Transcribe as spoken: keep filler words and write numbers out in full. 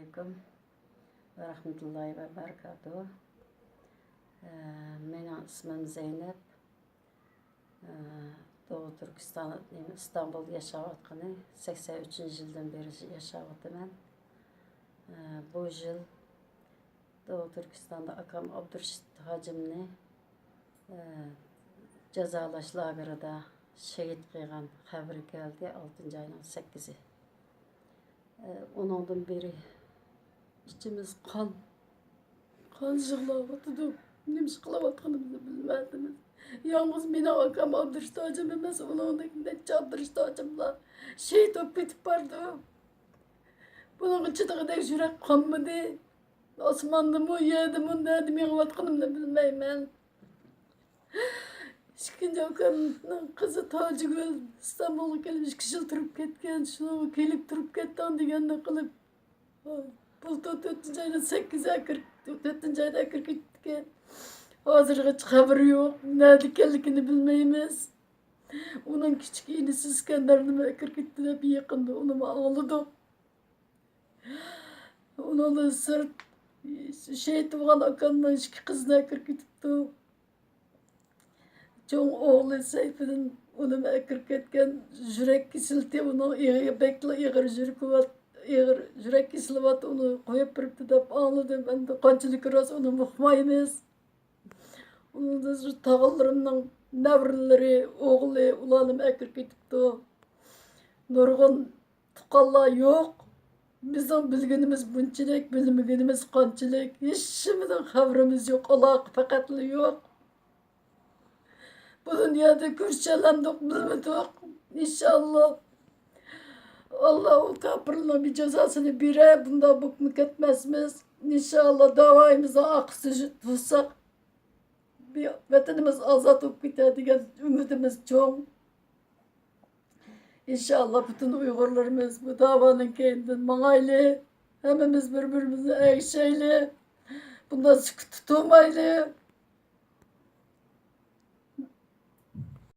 ئەلەيكۇم ۋە رەھمەتۇللاھى ۋە بەرىكاتۇھۇ. ئە، مېنىڭ ئىسمىم زەينەپ. ئە، دوغۇ تۈركىستان، نېمە، ئىستانبۇلدا ياشاۋاتقىنى سەكسەن ئۈچىنچى يىلدىن بېرى ياشاۋاتىمەن. ئە، بۇ يىل دوغۇ تۈركىستاندا ئاكام ئابدۇرېشىت ھاجىمنى، ئە، جازالاش لاگېرىدا شېھىت قىلغان خەۋىرى كەلدى، ئالتىنچى ئاينىڭ سەككىزى. ئۇنىڭدىن بېرى ئىچىمىز قان، قان يىغلاۋاتىدۇ. نېمە ئىش قىلىۋاتقىنىمىزنى بىلمەيمىز. يالغۇز مېنىڭ ئاكام ئابدۇرېشىت ھاجىم ئەمەس، ئۇنىڭدەك نەچچە ئابدۇرېشىت ھاجىملار شېھىت بولۇپ كېتىپ بارىدۇ. بۇنىڭغا چىدىغۇدەك يۈرەك قالمىدى. ئاسماندىمۇ، يەردىمۇ، نەدە مېڭىۋاتقىنىمنى بىلمەيمەن. ئىككىنچى ئاكامنىڭ قىزى تاجىگۈل ئىستانبۇلغا كېلىپ ئىككى يىل تۇرۇپ كەتكەن، شۇنىڭغا كېلىپ تۇرۇپ كەتتىڭ دېگەندەك قىلىپ، بۇلتۇر تۆتىنچى ئاينىڭ سەككىزى ئەكىر-، تۆتىنچى ئايدا ئەكىرىپ كېتىپتىكەن. ھازىرغىچە خەۋىرى يوق، نەدە ئىكەنلىكىنى بىلمەيمىز. ئۇنىڭ كىچىك ئىنىسى ئىسكەندەرنىمۇ ئەكىرىپ كەتتى دەپ يېقىندا ئۇنىمۇ ئاڭلىدۇق. ئۇنىڭدىن سىرت، شېھىت بولغان ئاكامنىڭ ئىككى قىزىنى ئەكىرىپ كېتىپتۇ. چوڭ ئوغلى سەيپىدىن ئۇنىمۇ ئەكىرىپ كەتكەن. يۈرەك كېسىلى ئۇنىڭ ئېغىر، بەكلا ئېغىر يۈرىكى بار، ئېغىر يۈرەك كېسىلى بار، ئۇنى قويۇپ بېرىپتۇ دەپ ئاڭلىدىم. ئەمدى قانچىلىكى راست، ئۇنى ئۇقمايمىز. ئۇنىڭدىن تاغىلىرىمنىڭ نەۋرىلىرى، ئوغلى، ئۇلارنىمۇ ئەكىرىپ كېتىپتۇ. نۇرغۇن تۇغقانلار يوق. بىزنىڭ بىلگىنىمىز بۇنچىلىك، بىلمىگىنىمىز قانچىلىك. ھېچنېمىدىن خەۋىرىمىز يوق، ئالاقە پەقەتلا يوق. بۇ دۇنيادا كۆرۈشەلەمدۇق، بىلمىدۇق. ئىنشاللا، ئاللا ئۇ كاپىرلارنىڭ بىر جازاسىنى بېرەر، بۇنداق بولۇپمۇ كەتمەسمىز. ئىنشاللا، داۋايىمىزنىڭ ئارقىسىدا تۇرساق، ۋەتىنىمىز ئازاد بولۇپ كېتەر دېگەن ئۈمىدىمىز چوڭ. ئىنشاللا، پۈتۈن ئۇيغۇرلىرىمىز بۇ داۋانىڭ كەينىدىن ماڭايلى. ھەممىمىز بىر-بىرىمىزنى ئەگىشەيلى. بۇنداق سۈكۈتتە تۇرمايلى.